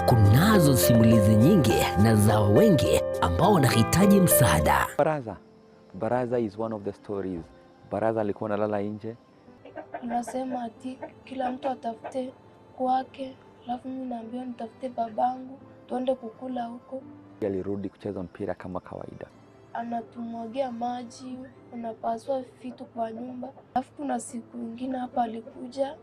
Kunazo simulizi nyingi na za wengi ambao wanahitaji msaada. Baraza. Baraza is one of the stories. Baraza alikuwa analala nje. Unasema ati kila mtu atafute kwake, alafu mimi naambiwa nitafute babangu tuende kukula huko. Alirudi kucheza mpira kama kawaida. Anatumwagia maji, unapasua vitu kwa nyumba. Alafu kuna siku ingine hapa alikuja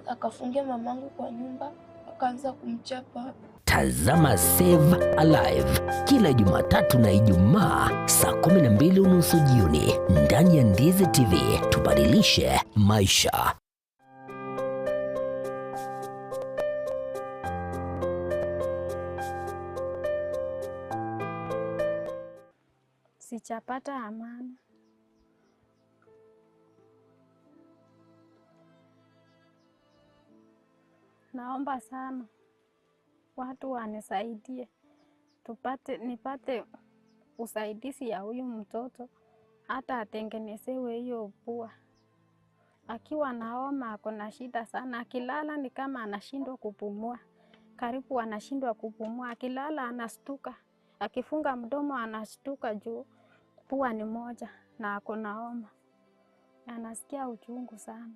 akafungia mamangu kwa nyumba, akaanza kumchapa. Tazama Save Alive kila Jumatatu na Ijumaa saa 12:30 jioni ndani ya Ndizi TV. Tubadilishe maisha. Sijapata amani. Naomba sana watu wanisaidie, nipate usaidizi ya huyu mtoto, hata atengenezewe hiyo pua. Akiwa na homa ako na shida sana, akilala ni kama anashindwa kupumua, karibu anashindwa kupumua. Akilala anastuka, akifunga mdomo anashtuka juu pua ni moja na ako na homa, anasikia uchungu sana.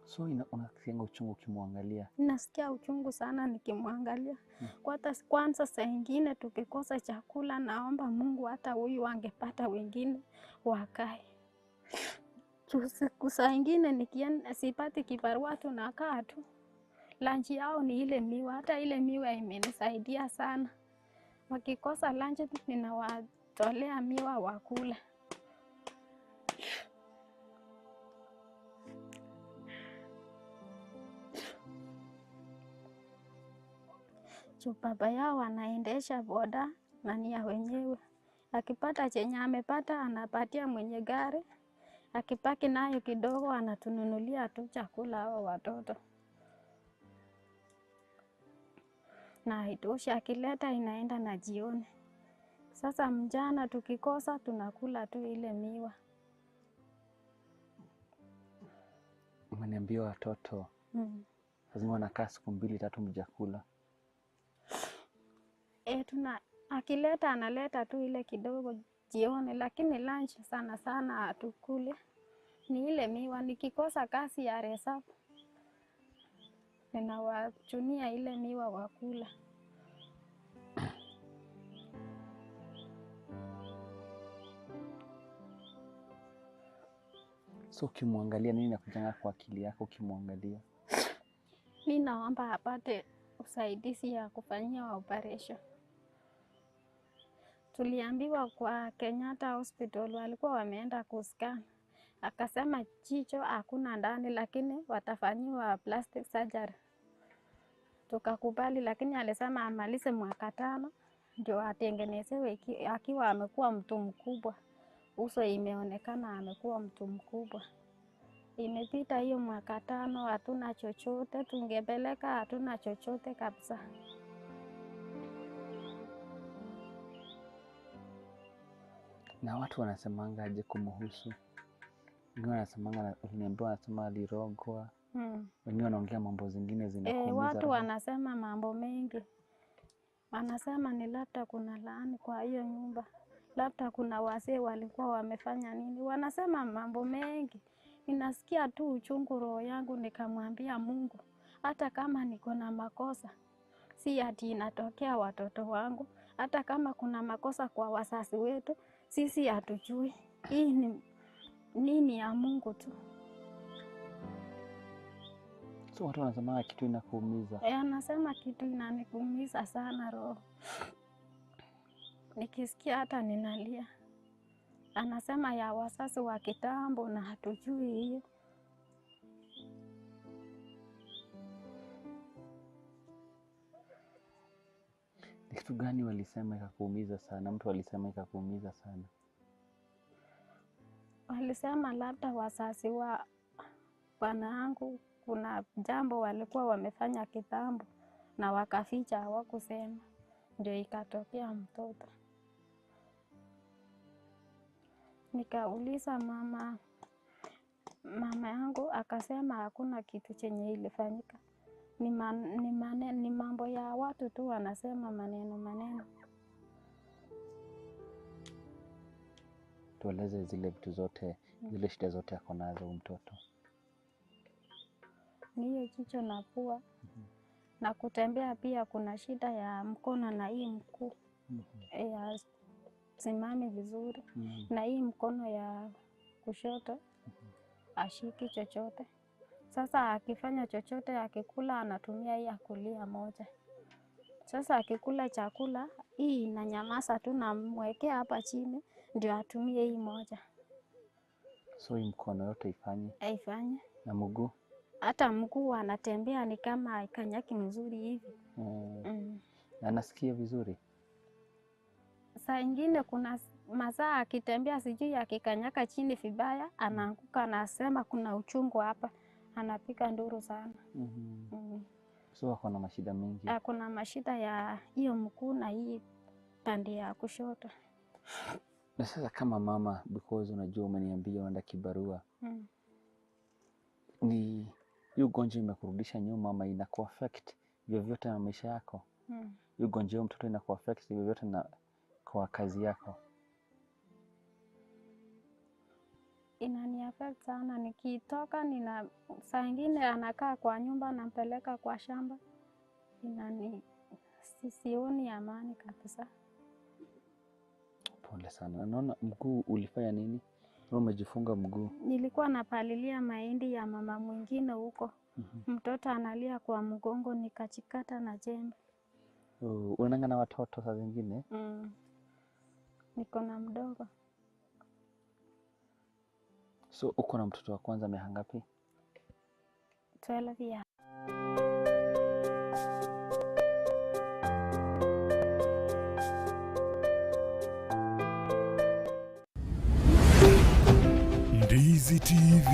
So unasikia uchungu ukimwangalia? Nasikia uchungu sana nikimwangalia. Kwanza saa ingine tukikosa chakula, naomba Mungu hata huyu angepata wengine wakae. Saa ingine nikienda sipati kibarua, tunakaa tu. Lunch yao ni ile miwa, hata ile miwa imenisaidia sana. Wakikosa lunch ninawatolea miwa wakula. Baba yao anaendesha boda na ni ya wenyewe. Akipata chenye amepata anapatia mwenye gari, akipaki nayo kidogo anatununulia tu chakula hao watoto. Na haitoshi, akileta inaenda na jioni. Sasa mchana tukikosa tunakula tu ile miwa. Umeniambia watoto lazima wanakaa siku 2-3 mjakula. Tuna akileta analeta tu ile kidogo jioni, lakini lunch sana sana hatukuli. Ni ile miwa. Nikikosa kazi ya reserve ninawachunia ile miwa wakula. So ukimwangalia nini inakujanga kwa akili yako ukimwangalia? Mimi naomba apate usaidizi ya kufanyia operation. Tuliambiwa kwa Kenyatta Hospital walikuwa wameenda kuscan, akasema jicho hakuna ndani, lakini watafanyiwa plastic surgery. Tukakubali, lakini alisema amalize mwaka 5 ndio atengenezewe akiwa amekuwa mtu mkubwa. Uso imeonekana amekuwa mtu mkubwa. Imepita hiyo mwaka 5, hatuna chochote, tungepeleka hatuna chochote kabisa. Na watu wanasemanga aje kumhusu? Wengine wanasemanga, uliniambia wanasema alirogwa. Wengine wanaongea mambo zingine zinakuumiza. Watu wanasema mambo mengi. Wanasema ni labda kuna laani kwa hiyo nyumba, labda kuna wazee walikuwa wamefanya nini. Wanasema mambo mengi. Ninasikia tu uchungu roho yangu, nikamwambia Mungu, hata kama niko na makosa, si ati inatokea watoto wangu, hata kama kuna makosa kwa wazazi wetu, sisi hatujui. Hii ni nini ya Mungu tu. So watu wanasema kitu inakuumiza. Anasema kitu inanikuumiza sana roho. Nikisikia hata ninalia. Anasema ya wazazi wa kitambo na hatujui hiyo. Ni kitu gani walisema ikakuumiza sana? Mtu alisema ikakuumiza sana? Walisema labda wazazi wa bwanangu kuna jambo walikuwa wamefanya kitambo na wakaficha, hawakusema, ndio ikatokea mtoto. Nikauliza mama yangu akasema hakuna kitu chenye ilifanyika. Ni mambo ya watu tu wanasema maneno maneno. Tueleze zile vitu zote, zile shida zote ako nazo huyu mtoto. Ni hiyo jicho na pua na kutembea pia kuna shida ya mkono na hii mguu ya simami vizuri na hii mkono ya kushoto ashiki chochote. Sasa akifanya chochote, akikula anatumia hii ya kulia moja. Sasa akikula chakula hii inanyamaza tu, namwekea hapa chini ndio atumie hii moja So hii mkono yote ifanye aifanye. na mguu. Hata mguu anatembea ni kama aikanyaki mzuri hivi. Na anasikia vizuri. Saa ingine kuna masaa akitembea, sijui akikanyaka chini vibaya, anaanguka, anasema kuna uchungu hapa, anapiga nduru sana. So ako na mashida mengi. Kuna mashida ya hiyo mguu na hii pande ya kushoto. Na sasa kama mama, because unajua umeniambia unaenda kibarua, ni hii ugonjwa imekurudisha nyuma ama inakuaffect vyovyote na maisha yako? Hii ugonjwa wa mtoto inakuaffect vyovyote na kwa kazi yako? Inani affect sana. Nikitoka nina saa ingine anakaa kwa nyumba, nampeleka kwa shamba, inani sioni amani kabisa. Pole sana. Naona mguu ulifanya nini? Wewe umejifunga mguu. Nilikuwa napalilia mahindi ya mama mwingine huko, mtoto analia kwa mgongo, nikachikata na jembe. Oh, unaonanga na watoto saa zingine? Niko na mdogo. So uko na mtoto wa kwanza miaka ngapi? 12 years. Ndizi TV.